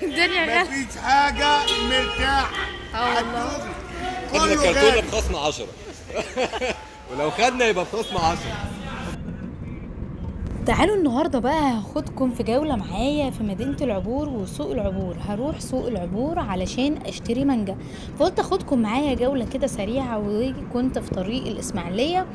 الدنيا غالية. مفيش حاجة مرتاحة. اه والله. خدنا كله كرتونة غالي. بخصم 10. ولو خدنا يبقى بخصم 10. تعالوا النهاردة بقى هاخدكم في جولة معايا في مدينة العبور وسوق العبور. هروح سوق العبور علشان اشتري مانجا، فقلت اخدكم معايا جولة كده سريعة. وكنت في طريق الاسماعيلية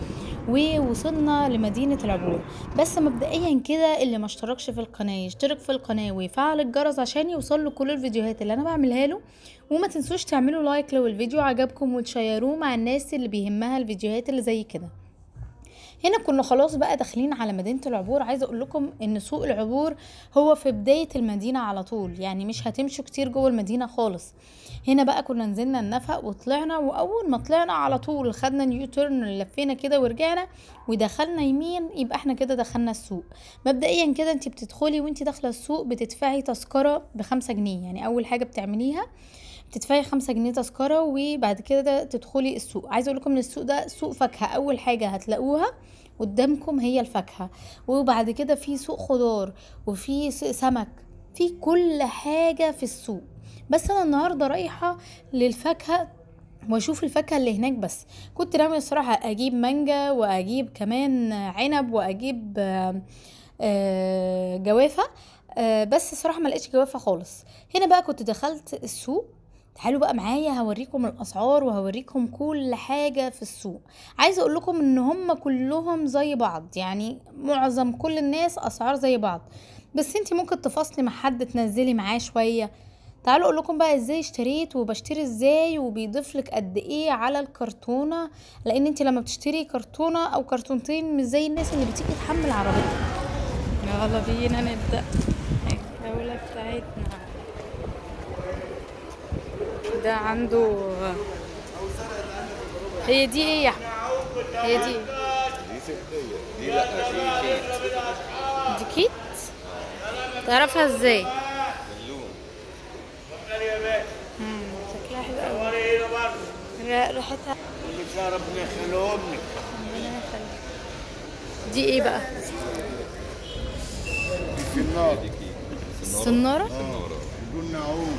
ووصلنا لمدينة العبور. بس مبدئيا كده اللي ما اشتركش في القناة يشترك في القناة ويفعل الجرس عشان يوصل له كل الفيديوهات اللي انا بعملها له، وما تنسوش تعملوا لايك لو الفيديو عجبكم وتشيروه مع الناس اللي بيهمها الفيديوهات اللي زي كده. هنا كنا خلاص بقى داخلين على مدينة العبور. عايزة اقول لكم ان سوق العبور هو في بداية المدينة على طول، يعني مش هتمشوا كتير جوه المدينة خالص. هنا بقى كنا نزلنا النفق وطلعنا، واول ما طلعنا على طول خدنا ال U-turn، لفينا كده ورجعنا ودخلنا يمين، يبقى احنا كده دخلنا السوق. مبدئيا كده انت بتدخلي وانت داخلة السوق بتدفعي تذكرة ب5 جنيه، يعني اول حاجة بتعمليها بتدفعي 5 جنيه تذكرة وبعد كده تدخلي السوق. عايزة اقول لكم ان السوق ده سوق فاكهة، اول حاجة هتلاقوها قدامكم هي الفاكهة، وبعد كده في سوق خضار وفي سمك، في كل حاجة في السوق. بس انا النهاردة رايحة للفاكهة واشوف الفاكهة اللي هناك. بس كنت ناوية الصراحة اجيب مانجا واجيب كمان عنب واجيب جوافة، بس الصراحة ما لقيتش جوافة خالص. هنا بقى كنت دخلت السوق. تعالوا بقى معايا هوريكم الاسعار وهوريكم كل حاجة في السوق. عايزة اقول لكم ان هم كلهم زي بعض، يعني معظم كل الناس اسعار زي بعض، بس انتي ممكن تفاصلي مع حد تنزلي معاه شوية. تعالوا اقول لكم بقى ازاي اشتريت وبشتري ازاي وبيضيف لك قد ايه على الكرتونة، لان انتي لما بتشتري كرتونة او كرتونتين مش زي الناس اللي بتيجي تحمل عربيتها. يلا بينا نبدأ الجولة بتاعتنا. ده عنده هي دي ايه يا احمد؟ هي دي ايه؟ دي سبتية دي، لا دي كيت. دي كيت؟ تعرفها ازاي؟ اللون. شكلها حلو قوي، ريحتها. يا ربنا يخليهم لك. ربنا يخليك. دي ايه بقى؟ في النار. دي كيت. السنارة؟ سنارة. بدون نعوم.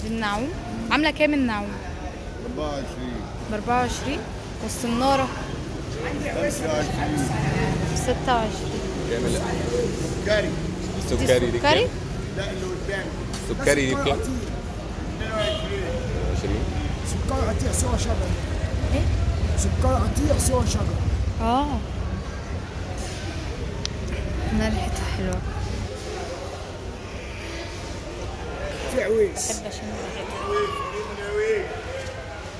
دي النعوم. عاملة كام النعوم؟ 24. ب24. والسنارة؟ 25. ب26. كام كاري. السكري دي السكري؟ بكام؟ لا اللي قدامي. السكري دي بكام؟ 22. 20. سكر قطيع سوى شجر. ايه؟ سكر قطيع سوى شجر. اه انا ريحتها حلوة. في عويس. بحب اشم ريحتها.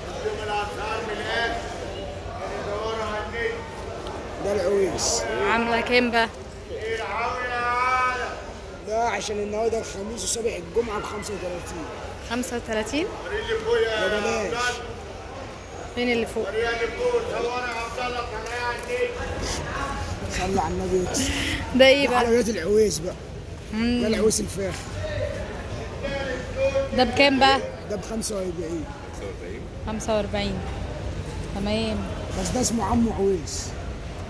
قدام الاسعار من الاخر. ندورها على النت. ده العويس. عاملة كام بقى؟ ايه العون يا عالم؟ ده عشان النهارده الخميس وصبح الجمعة ب 35. 35؟ وريني اللي فوق يا ده بلاش. عبد الله. فين اللي فوق؟ وريني اللي فوق. صورها يا عبد الله طلعيها على النت. صلى على النبي وتسلم. ده ايه بقى؟ حلويات العويس بقى. ده العويس الفاخر. ده بكام بقى؟ ده ب 45. 45. تمام. بس ده اسمه عمو عويس.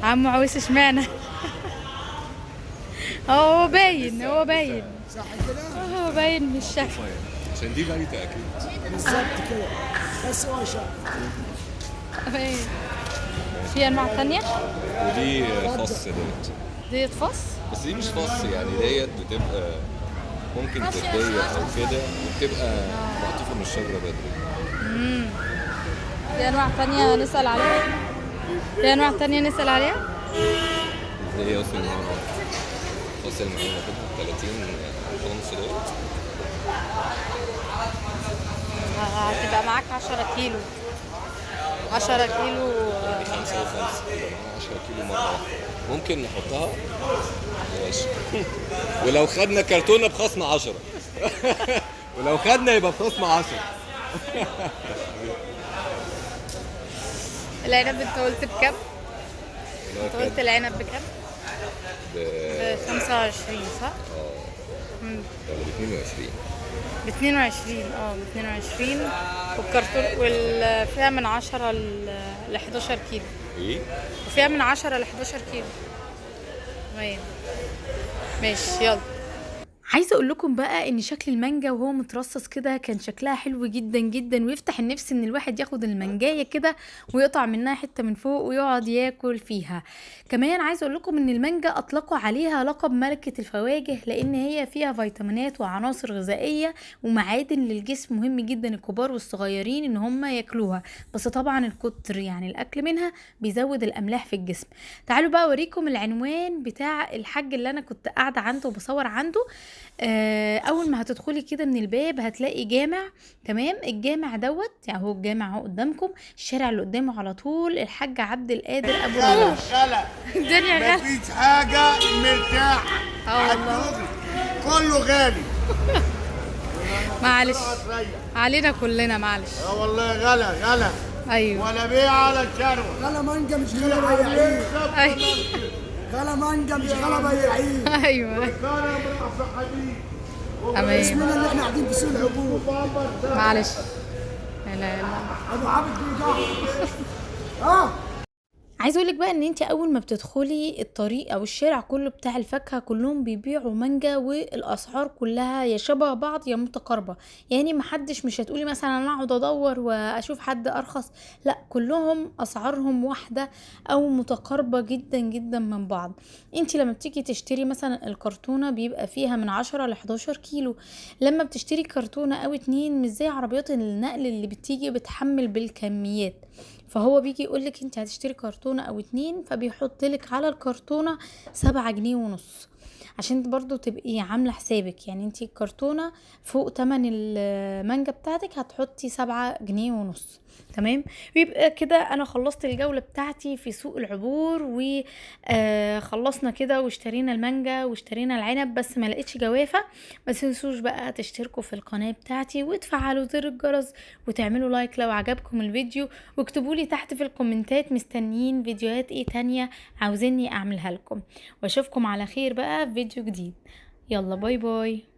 عمو عويس اشمعنى؟ هو باين، هو باين، صح كده؟ هو باين من الشكل. عشان دي بايتة اكيد. بالظبط كده. بس هو شجر. تمام. في انواع تانية؟ ودي فص ديت. ديت فص؟ بس دي مش فص يعني، ديت بتبقى ممكن تردية او كده، وبتبقى مقطوفة من الشجرة بدري. في انواع تانية نسأل عليها؟ في انواع تانية نسأل عليها؟ اللي هي اصلا فص اللي معانا كده 30 ونص ديت. هتبقى معاك 10 كيلو. 10 كيلو. دي 5 و5 يبقى معانا 10 كيلو مرة واحدة. ممكن نحطها ماشي. ولو خدنا كرتونة بخصم 10. ولو خدنا يبقى بخصم 10. العنب انت قلت بكام؟ انت قلت العنب بكام؟ ب ب 25 صح؟ ولا ب 22. ب 22. اه ب 22. والكرتون فيها من 10 ل 11 كيلو. ايه؟ وفيها من 10 ل 11 كيلو. تمام ماشي يلا. عايزه اقول لكم بقى ان شكل المانجا وهو مترصص كده كان شكلها حلو جدا جدا، ويفتح النفس ان الواحد ياخد المانجايه كده ويقطع منها حتة من فوق ويقعد ياكل فيها. كمان عايزه اقول لكم ان المانجا اطلقوا عليها لقب ملكه الفواكه، لان هي فيها فيتامينات وعناصر غذائية ومعادن للجسم، مهم جدا الكبار والصغيرين ان هم ياكلوها، بس طبعا الكتر يعني الاكل منها بيزود الاملاح في الجسم. تعالوا بقى اوريكم العنوان بتاع الحاج اللي انا كنت قاعدة عنده وبصور عنده. اول ما هتدخلي كده من الباب هتلاقي جامع، تمام؟ الجامع دوت يعني هو الجامع اهو قدامكم، الشارع اللي قدامه على طول الحاج عبد القادر ابو ريان. غلا الدنيا غالية. مفيش حاجة مرتاحة. اه والله. كله غالي. معلش هتريح. علينا كلنا، معلش. اه والله غلا غلا. ايوه ولا بيع ولا شروة. غلا مانجا مش غلا بياعين. ايوه غلا مانجا مش غلا بياعين. ايوه تمام. اسمنا اللي احنا قاعدين في سوق العبور. معلش. لا لا لا. ابو عابد بيضحك. اه عايزه اقولك بقى ان انت اول ما بتدخلي الطريق او الشارع كله بتاع الفاكهة كلهم بيبيعوا مانجا، والاسعار كلها يا شبه بعض يا متقاربة، يعني محدش مش هتقولي مثلا انا اقعد ادور واشوف حد ارخص، لا كلهم اسعارهم واحدة او متقاربة جدا جدا من بعض. انت لما بتيجي تشتري مثلا الكرتونه بيبقى فيها من 10 ل 11 كيلو، لما بتشتري كرتونة او اتنين مش زي عربيات النقل اللي بتيجي بتحمل بالكميات، فهو بيجي يقولك انت هتشتري كرتونة او اتنين، فبيحط لك على الكرتونة 7.5 جنيه عشان برضو تبقي عاملة حسابك، يعني انت الكرتونة فوق تمن المانجا بتاعتك هتحطي 7.5 جنيه. تمام، ويبقى كده انا خلصت الجولة بتاعتي في سوق العبور، وخلصنا كده واشترينا المانجا واشترينا العنب، بس ما لقيتش جوافة. ما تنسوش بقى تشتركوا في القناة بتاعتي وتفعلوا زر الجرس وتعملوا لايك لو عجبكم الفيديو، واكتبوا لي تحت في الكومنتات مستنيين فيديوهات ايه تانية عاوزيني اعملها لكم، واشوفكم على خير بقى في فيديو جديد. يلا bye bye.